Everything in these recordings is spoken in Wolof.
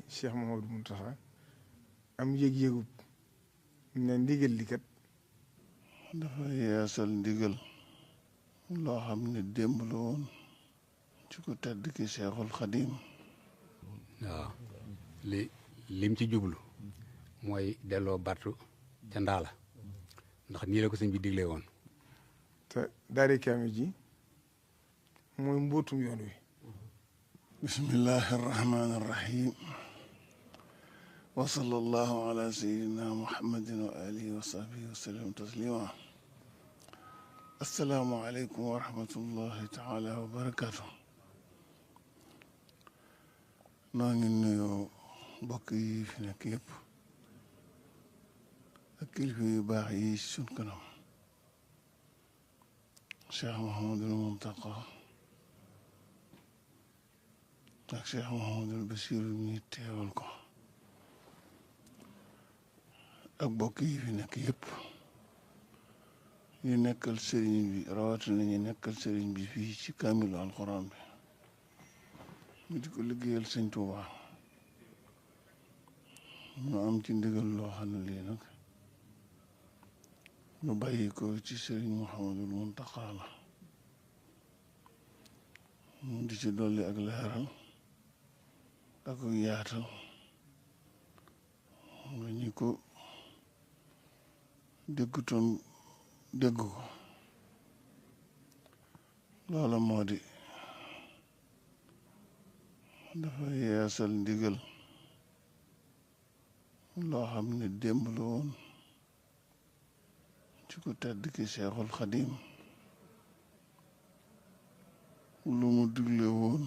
Cheikh Mouhamadou Mountakha am yëg-yëgub ne ndigal li kat dafa yeesal ndigal loo xam ne démb la woon ci ku tedd ki Cheikhul Khadim. waaw lim ci jublu mooy delloo battu ca ndaala ndax nii la ko sëñ bi diglee woon. te daari kaamil ji mooy mbootum yoon wi. bismillahi arrahmani arrahim wa sallallahu ala sayyidina muhammadin wa alihi wa sahbihi wa sallam taslima. assalaamu aleykum wa rahmatullahi taala wa barakatu. noo ngi nuyoo mbokk yi fi nekk yëpp ak kilifa yu baax yi sun kanam. Cheikh Mouhamadul Mountakha ak Cheikh Mouhamadul Bachir mi teewal ko ak mbokk yi fi nekk yëpp ñu nekkal sëriñ bi rawatina ñu nekkal sëriñ bi fii ci kaamilu alxuraan bi ñu di ko liggéeyal sëñ Tuuba ñu am ci ndigal loo xam ne lii nag ñu bàyyi ko ci sëriñ Mouhamadul Mountakha la mu di ci dolli ak leeral ak yaatal nga ñi ko déggutoon dégg ko. loola moo di dafa yeesal ndigal loo xam ne démb la woon ci ku tedd ki Cheikhul Khadim lu mu digle woon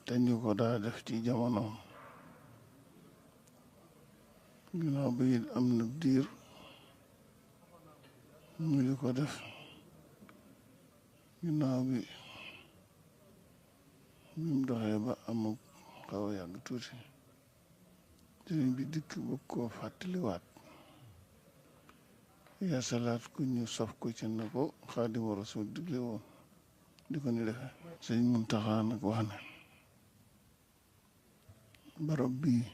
te ñu ko daa def ci jamonoom. ginnaaw bi it am na diir ñu di ko def ginnaaw bi mu doxee ba amul xaw a yàgg tuuti sëriñ bi dikk bëgg koo fàttaliwaat yeesalaat ku ñu sof ko ci na ko Xaadimu Rasuul digle woon di ko ni defee. sëñ Muntaxa nag wax ne barab bii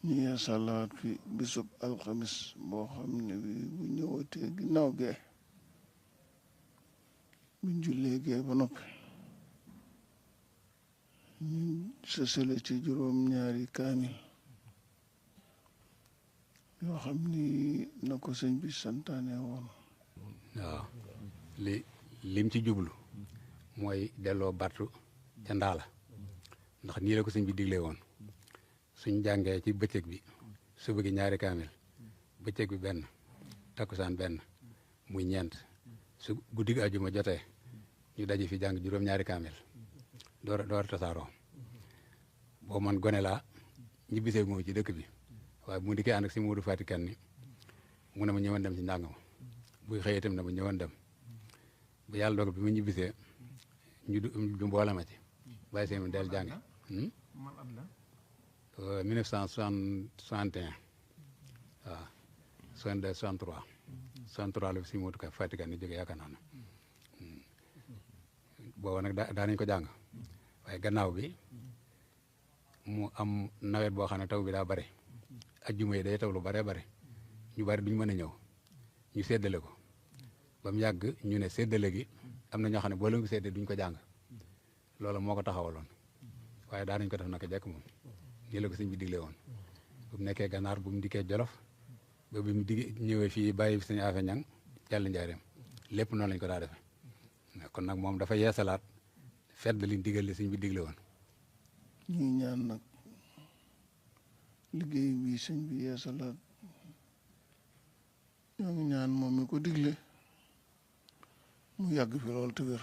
ñu yeesalaat fi bisub alxamis boo xam ne bi bu ñëwatee ginnaaw gee buñ jullee gee ba noppi ñu sësale ci juróom-ñaari kaamil yoo xam ni na ko sëñ bi santaane woon. waaw lim ci jublu mooy delloo battu ca ndaala ndax nii la ko sëñ bi diglee woon. suñ jàngee ci bëccëg bi suba gi ñaari kaamil bëccëg bi benn takkusaan benn muy ñeent su guddi gi àjjuma jotee ñu daje fi jàng juróom-ñaari kaamil door tasaaroo. boo man gone laa ñibbisee moom ci dëkk bi waaye bu mu dikkee ànd ak si Modou Fatick kan ni mu ne ma ñëwoon dem ci njàng ma buy xëyee itam ne ma ñëwoon dem ba yàlla dogal bi mu ñibbisee ñu mboole ma ci bàyyi seen del jàng 1961 waaw 62 63 63 la si Modou Ka Fatick ni jógee yaakaar naa ne booba nag daa nañ ko jàng waaye gannaaw bi mu am nawet boo xam ne taw bi daa bare ajjuma yi day taw lu bare bare ñu bari duñ mën a ñëw ñu séddale ko ba mu yàgg ñu ne séddale gi am na ñoo xam ne boo leen ko séddee duñ ko jàng loolu moo ko taxawaloon waaye daa nañ ko def naka jekk moom nii la ko sëñ bi digle woon bu mu nekkee gànnaar bu mu dikkee jolof ba bi mu ñëwee fii bàyyi sëñ Afe Ñang jàll njaareem lépp noonu lañ ko daa defe kon nag moom dafa yeesalaat fedd liñ digal li sëñ bi digle woon. ñuy ñaan nag liggéey bi sëñ bi yeesalaat ñoo ngi ñaan moom mi ko digle mu yàgg fi lool te wér.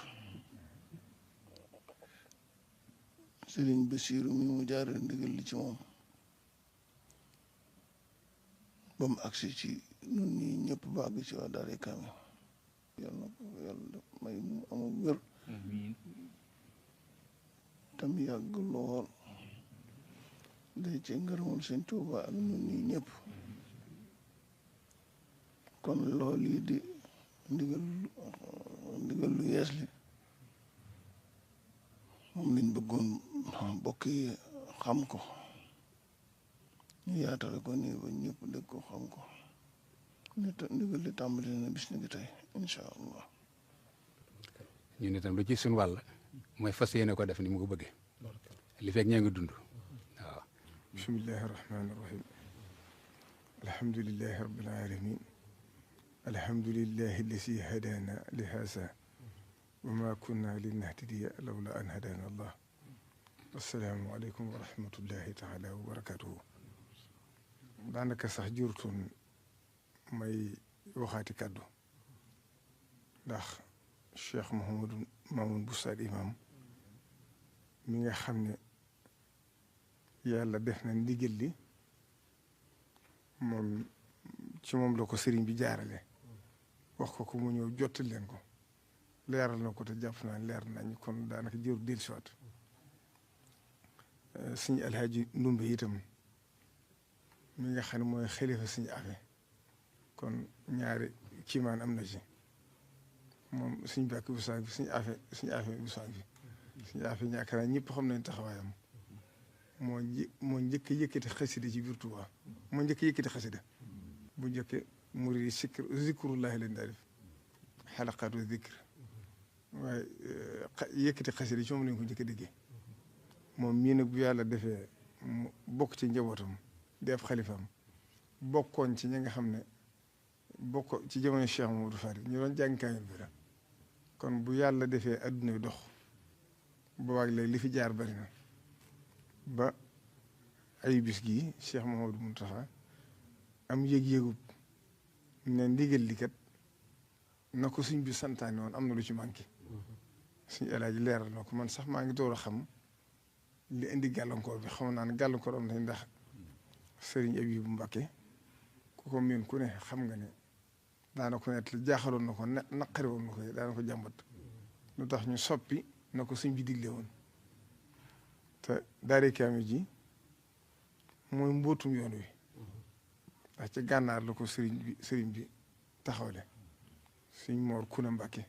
sëriñ Basiiru mi mu jaaree ndigal li ci moom ba mu agsi ci nun ñi ñëpp bàgg ci waa daara kaamil yàlla na ko yàlla may mu amul wér tam yàgg lool day ci ngërëmal sëñ Tuuba ak nun ñi ñëpp. kon loolu yi di ndigal lu yees li moom lañ bëggoon mbokk yi xam ko ñu yaatale ko nii ba ñëpp dégg ko xam ko ndigal li tàmbali na bis ni ngi tey incha allah. ñun itam lu ci suñu wàll mooy fas yéene ko def ni mu ko bëggee li fekk ñee ngi dund waaw. bismillahi rahmaani rahim alhamdulillahi rabbil alamin alhamdulillahi alladi hadana li haza wa ma kunna linahtadiya lawla an hadana allah. assalaamu aleykum wa rahmatullahi taala wa barakatuhu. daanaka sax jurutoon may waxaati kàddu ndax Cheikh Mouhamadou Mamoun Bousso imam mi nga xam ne yàlla def na ndigal li moom ci moom la ko sëriñ bi jaarale wax ko mu ñëw jottali leen ko leeral na ko te jàpp naa leer nañ kon daanaka jëru dellusiwaat suñu alhaaji ndumbe itam mi nga xam ne mooy xalifa suñu afe kon ñaari kiimaan am na ci moom suñu bàkk bu saag bi suñu afe bu saag bi suñu afe ñàkk naa ñëpp xam nañ taxawaayam moo njëkk yëkkati xasida ci biir Tuubaa moo njëkk yëkkati xasida bu njëkk murid yi zikrullahi leen daa def xalaqaatu zikr waaye yëkkati xasida ci moom lañ ko njëkk a déggee moom mii nag bu yàlla defee mu bokk ci njabootam def xalifaam bokkoon ci ñi nga xam ne bokk ci jamono Cheikh Mamadou Fari ñu doon jàng kaamil bi la kon bu yàlla defee adduna bi dox boobaag léegi li fi jaar bari na ba ay bis gii Cheikh Mamadou Mountakha am yëg-yëgub ne ndigal li kat na ko suñ bi santaane woon am na lu ci manqué suñ Alaaji leeral na ko man sax maa ngi door a xam li indi gàllankoor bi xam naa ne gàllankoor am nañ ndax sëriñ Abibu Mbàkke ku ko miin ku ne xam nga ne daana ko net jaaxaloon na ko naqari woon na ko daana ko jàmbat lu tax ñu soppi na ko suñ bi digle woon te daari kaamil ji mooy mbootum yoon wi ndax ci gànnaar la ko sëriñ bi taxawle suñ moor kuna Mbàkke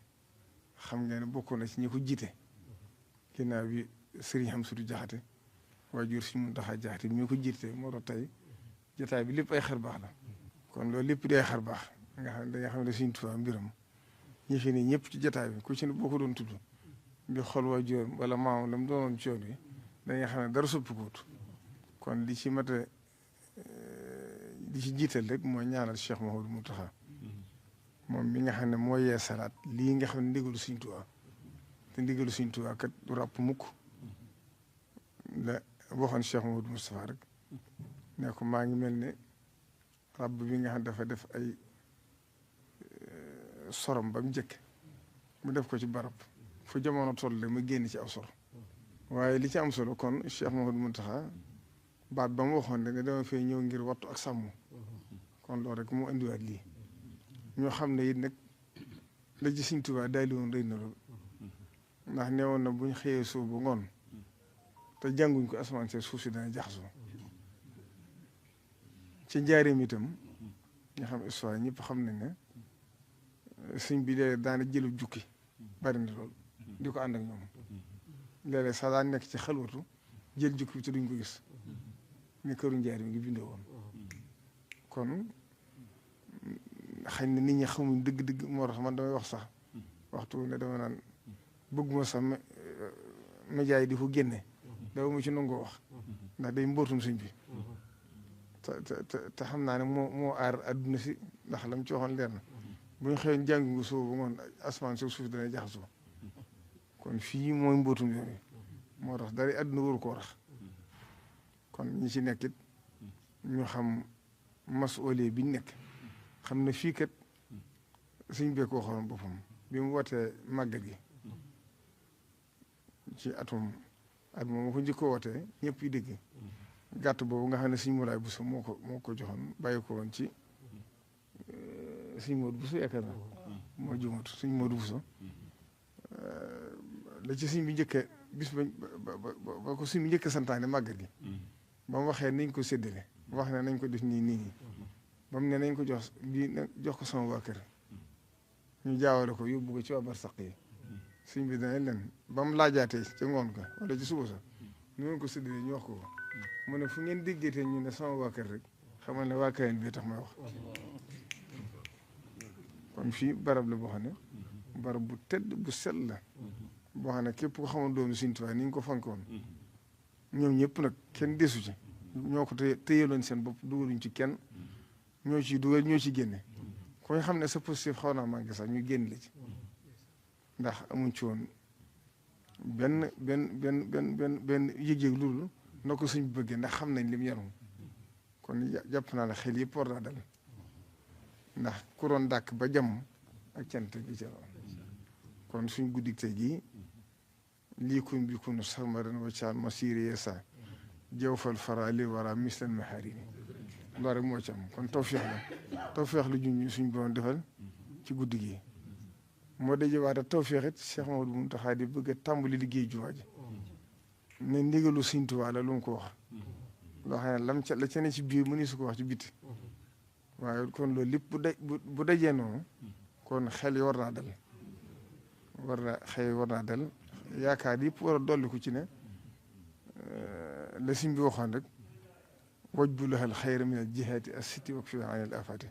xam nga ne bokk na ci ñi ko jiite ginnaaw bi sëriñ Hamsatu Jaxate waajur suñ Muntaxa Jaxate mi ko jiite moo tax tey jotaay bi lépp ay xar baax la kon loolu lépp day xar baax nga xam ne da nga xam ne suñ Tuubaa mbiram ñi fi ne ñëpp ci jotaay bi ku ci ne boo ko doon tudd di xool waajuram wala maamam la mu doonoon ci yoon wi da nga xam ne dara soppikuwut kon li ci mat a li ci jiital rek mooy ñaanal Cheikh Mouhamadou Mountakha moom mi nga xam ne moo yee salaat lii nga xam ne ndigalu suñ Tuubaa te ndigalu suñ Tuubaa kat du ràpp mukk la waxoon Cheikh Mouhamadou Moustapha rek ne ko maa ngi mel ne rab bi nga xam dafa def ay sorom ba mu njëkk mu def ko ci barab fu jamono toll la mu génn ci aw sor waaye li ci am solo kon Cheikh Mouhamadou Mountakha baat ba mu waxoon ne dama fee ñëw ngir wattu ak sàmm kon loolu rek moo indiwaat lii ñoo xam ne it nag la ci Sëriñ Tuubaa daal di woon rëy na lool ndax nee woon na buñ xëyee suuf ba ngoon te jànguñ ko asamaan see suuf si dana jaxasoo ci njaareem itam nga xam histoire ñëpp xam nañ ne sëñ bi léeg daana jëlu jukki bari na lool di ko ànd ak ñoom léeg-léeg sax daan nekk ci xalwatu jël jukki bi te duñ ko gis ni këru njaareem ngi bindoo woon kon xëy na nit ñi xamuñ dëgg-dëgg moo tax man damay wax sax waxtu ne dama naan bëgguma sax média yi di ko génne dafa mu ci nangoo wax ndax day mbootum sëñ bi te xam naa ne moo aar adduna si ndax lam ci waxoon leer na bu ñu xëyoon jàngi nga soo ba ngoon asamaan si suuf dana jaxasoo kon fii mooy mbootum yoon wi moo tax dara adduna waru koo rax kon ñi ci nekkit ñu xam masuulee bi ñu nekk xam ne fii kat suñ bee ko waxoon boppam bi mu wootee màggal gi ci at moom ma ko njëkk ko wootee ñëpp yi dégg gàtt boobu nga xam ne suñ Moulay Bousso moo ko joxoon bàyyi ko woon ci suñ Modou Bousso yaakaar na moo jumut suñ Modou Bousso la ci suñ bi njëkkee bis ba ko suñ bi njëkkee santaane màggal gi ba mu waxee nañ ko séddale wax ne nañ ko def nii ba mu ne nañ ko jox lii jox ko sama waa kër ñu jaawale ko yóbbu ko ci waa barsaq yi sëñ bi dana leen ba mu laajaatee ca ngoon ka wala ci suba sax ñu ngeen ko séddalee ñu wax ko mu ne fu ngeen déggatee ñu ne sama waa kër rek xamal ne waa Kayen bi tax may wax kon fii barab la boo xam ne barab bu tedd bu sell la boo xam ne képp ko xamoon doomu Sëñ Tuubaa ni ñu ko fonkoon ñoom ñëpp nag kenn desu ci ñoo ko téyeloon seen bopp dugaluñ ci kenn ñoo ciy dugal ñoo ci génne ko xam ne sa positif xaw naa manqué sax ñu génn la ci ndax amuñ ci woon benn yëg-yëg loolu na ko suñ bëggee ndax xam nañ lim yarum kon jàpp naa la xel yëpp war naa dal ndax ku doon dàkk ba jàmm ak cant bi ci kon suñ guddi tey gii lii kun bi kun sarmaran wacaan masiri yeesa jawfal fara li wara mislan maharini loolu rek moo ci am kon tawfeex la juñ suñ borom defal ci guddi gi moo dajewaat tawfeex it Cheikh Mamadou Mountakha di bëgg a tàmbali liggéey jumaa ji ne ndigalu Sëñ Tuubaa la lu mu ko wax loo xam ne la ca ne ci biir mëni su ko wax ci biti waaye kon loolu lépp bu dajee noonu kon xel yi war naa dal yaakaar yëpp war a dolli ko ci ne la sëñ bi waxoon rek wajbu lahal xayra min al jihaati as-sitti wak fi an al afaati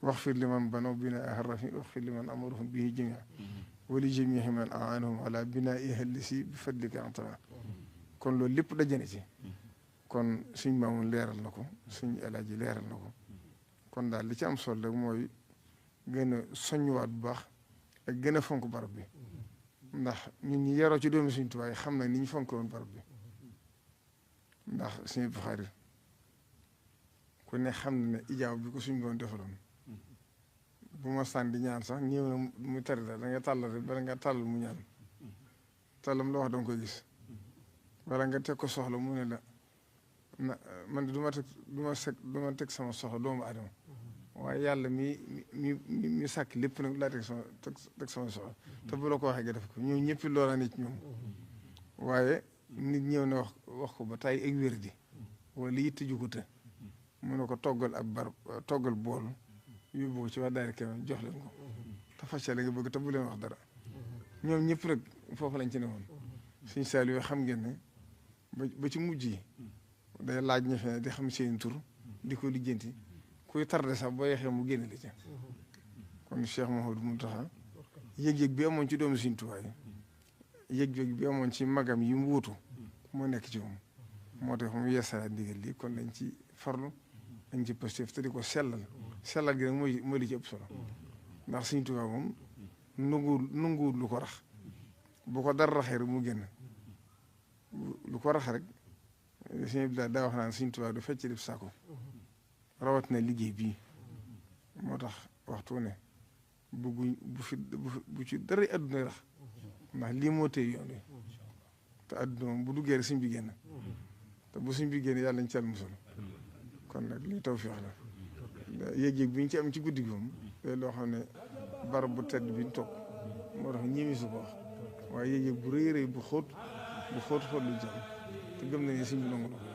waxfir liman banaw binaaha rafi waxfir liman amaruhum bihi jamia wa li jamiihi man aanahum ala binaa'iha allasi bi fadlika antama kon loolu lépp dajane ci kon suñ maamun leeral na ko suñ alaaji leeral na ko kon daal li ci am solo rek mooy gën a soññuwaat bu baax ak gën a fonk barab bi ndax ñun ñi yaroo ci doomi Sëñ Tuubaa xam na ni ñu fonk woon barab bi ndax suñu Buxaari ku ne xam na ne ijaaw bi ko suñ doon defaloon bu ma sànni di ñaan sax ñëw na mu tari da nga tàllal rek bala nga tàllal mu ñaan tàllam la wax danga koy gis wala nga teg ko soxla mu ne la man de du ma teg sama soxla doomu adama waaye yàlla mi sàkk lépp nag laa teg sama soxla te bu la ko waxee nga def ko ñoom ñëpp loola ne ci ñoom waaye nit ñëw na wax ko ba tàyyi ak wér di wala yitte ju ko të mu ne ko toggal bool yóbbu ko ci wax daari kemen jox leen ko te faccale nga bëgg te bu leen wax dara ñoom ñëpp nag foofu lañ ci ne woon suñ saal yoo xam ngeen ne ba ci mujj yi day laaj ña fe di xam seen tur di ko lijjanti kuy tardé sax boo yeexee mu génne li ca kon Cheikh Mouhamadou Mountakha yëg-yëg bi amoon ci doomu Sëñ Tuubaa yi yëg-yëg bi amoon ci magam yi mu wuutu moo nekk ci moom moo tax mu yeesalaat ndigal lii kon dañ ci farlu dañ ci positif te di ko sellal gi nag mooy li ci ëpp solo ndax Sëñ Tuubaa moom nanguwul lu ko rax bu ko dara raxee rek mu génn lu ko rax rek sëñ bi daa wax naan Sëñ Tuubaa du fecc def saako rawat na liggéey bii moo tax waxtu ne bu ci dara adduna rax ndax lii moo téye yoon wi te adduna moom bu duggee rek sëñ bi génn te bu sëñ bi génn yàlla nañ ci yàlla musal kon nag lii tawfeex la yéeg-yéeg bi ñu ci am ci guddi gi moom loo xam ne barab bu tedd bi ñu toog moo tax ñimi su ko wax waaye yéeg-yéeg bu rëy rëy bu xóot lu jëm te gëm nañu sëñ bi nangu na ko